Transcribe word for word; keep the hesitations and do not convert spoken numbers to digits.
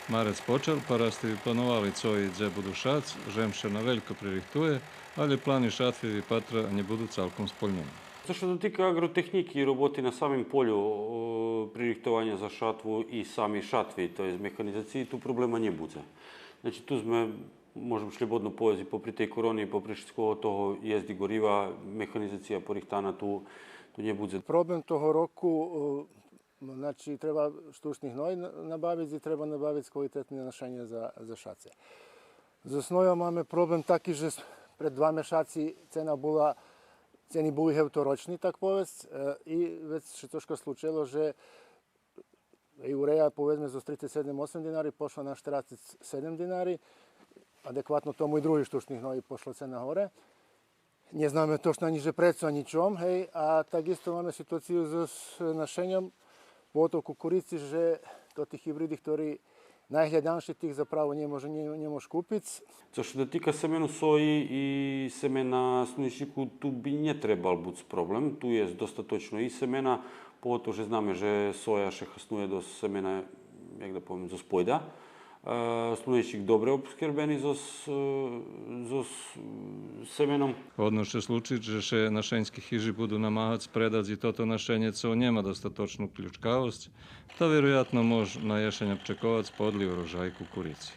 Марец почал, парасти плановали цо и дзе буду шац, жем ше на велько пририхтує, алє плани шатви випатра нє буду цалком сполнєни. Цо ше дотика аґротехнїки и роботи на самим полю, о, пририхтованя за шатву и самей шатви, то єст механїзациї, ту проблема нє будзе. Значи, ту зме, можем шлєбодно повесц, и попри тей корони, и попри шицкого того єст и горива, механїзация порихтана, ту, ту нє будзе. Проблем того року, е, значи, треба штучни гной на-, набавиц и треба набавиц квалитетне нашенє за, за шаце. Зоз снойом маме проблем таки же с-, пред два мешаци цена була, цени були гевторочни, так повесц, е, и вец ше трошка случело же и урея, поведзме, зоз трицец седем осем динари пошла на штерацец седем динари, адекватно тому и други штучни гной пошла цена горе. Нє знаме точно анї же прецо, анї чом, гей, а так исто маме ситуацию зоз нашеньом, поготово кукурици, же тоти гибриди хтори найглєданши, тих заправо нє мож, нє, нє мож купиц. Цо ше дотика семену сої и семена слунечнїку, ту би нє требал буц проблем. Ту єст достаточно и семена, поготово же знаме же соя ше хаснує до семена, як да повем, зоз пойда. Е, слунечнїк добре обскербени зоз, е, зоз, м, семеном. Годно ше случиц же ше нашеньски хижи буду намагац предац и тото нашенє цо нєма достаточну ключкавосц, та вироятно мож на єшень обчековац подли урожай кукурици.